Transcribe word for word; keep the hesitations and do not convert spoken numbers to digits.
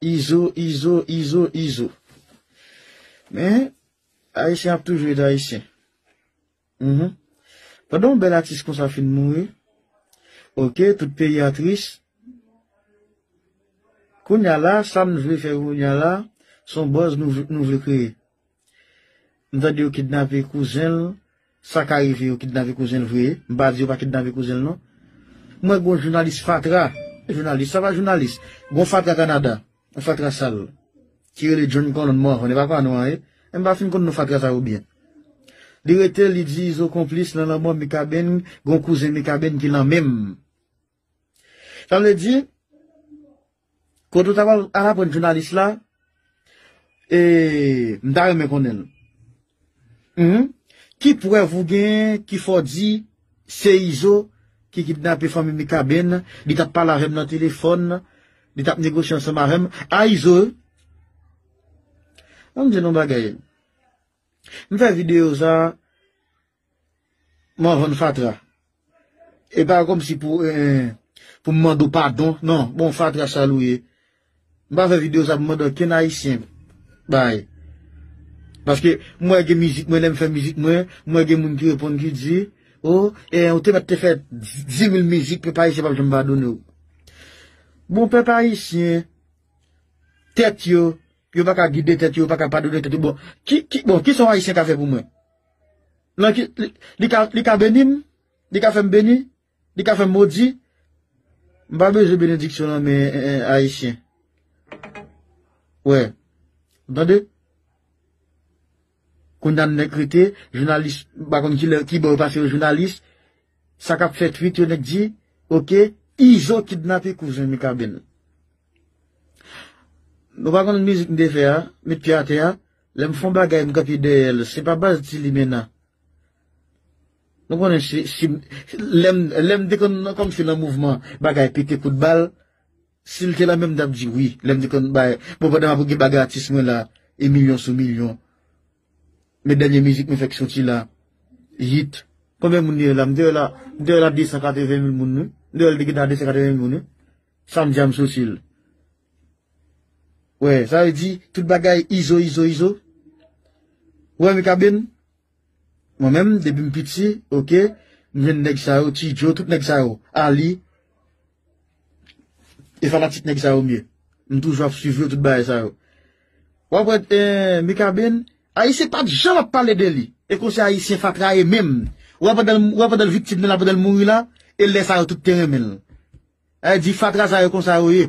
Izo, Izo, Izo, Izo. Men, Ayisyen ap toujou ret Ayisyen. Mhm. Pandan yon bèl atis konsa fin mouri, oke, tout peyi a tris. Kounye a la, sa n vle fè kounye a la, se yon buzz nou, nou vle kreye. M tande yo kidnape kouzen l, sa ka rive yo kidnape kouzen l vre. M pa di yo pa kidnape kouzen l non. Mwen gon jounalis fatra, jounalis, sa pa jounalis. Gon fatra Kanada, yon fatra sal, ki rele John Colon Morvan, e pa pa nou an ye. M pa fin konn non fatra sa yo byen. Li rete, li di Izo konplis nan lanmò Mikaben, gon kouzen Mikaben ki lan men m. Sa vle di, kote w ta pral al aprann jounalis la, e, m ta renmen konnen l. Mhm. Ki prèv ou gen ki fè w di se Izo ki kidnape fanmi Mikaben, li t ap pale avè m nan telefòn, li t ap negosye ansanm avè m? A Izo, wi. An m di nou yon bagay. M fè videyo sa, Morvan fatra. E pa kòmsi pou, eh, pou m mande w padon. Non, bon, fatra sal ou ye. M pa fè videyo sa pou m mande okenn Ayisyen bagay. Paske m wè gen mizik mwen, lè m fè mizik mwen, m wè gen moun ki reponn ki di, o, eh, ou te mèt te fè di mil mizik, pèp Ayisyen p ap janm padone w. Bon, pèp Ayisyen, tèt yo, yo pa ka gide tèt yo, yo pa ka padone tèt yo. Bon, ki, ki, bon, kisa yon Ayisyen ka fè pou mwen? Nan ki, li, li ka, li ka beni m? Li ka fè m beni? Li ka fè m modi? M pa bezwen benediksyon nan men, eh, eh, Ayisyen. Wè. Ou tande? Kounye a nèg rete, jounalis, m pa konn ki lè, ki bò yo pase yo jounalis. Sa k ap fè twit yo, nèg di, oke, Izo kidnape kouzen Mikaben. Nou pa konn mizik m te fè a, met pye atè a, lè m fè yon bagay m kanpe dèyè l, se pa baz Ti Limena. Nou konnen si, si, lè m, lè m te konn nan kòmsi nan mouvman, bagay pete kout bal, si l te la menm m t ap di wi, lè m te konn bay, bon, pandan m ap gen bagay atis mwen la, e milyon sou milyon. Men dènye mizik mwen fèk soti la, hit. Konbyen moun li ye la? M te wè la, m te wè la de san katreven mil moun, wi. M te wè l te gentan de san katreven mil moun, wi. Samdi a m soti l. Wè, sa vle di, tout bagay Izo, Izo, Izo. Wè, Mikaben, mwen menm, depi m piti, oke, m jwenn nèg sa yo, Ti Djo, tout nèg sa yo, Ali, e fanatik nèg sa yo m ye. M toujou ap swiv yo, tout bagay sa yo. W ap wè, eh, Mikaben, Ayisyen pa t janm ap pale de li. E konsa Ayisyen fatra ye menm. W wè pandan l, w wè pandan l viktim nan la, pandan l mouri la, e lè sa yo tout te renmen l. Sa vle di fatra sa yo konsa yo ye.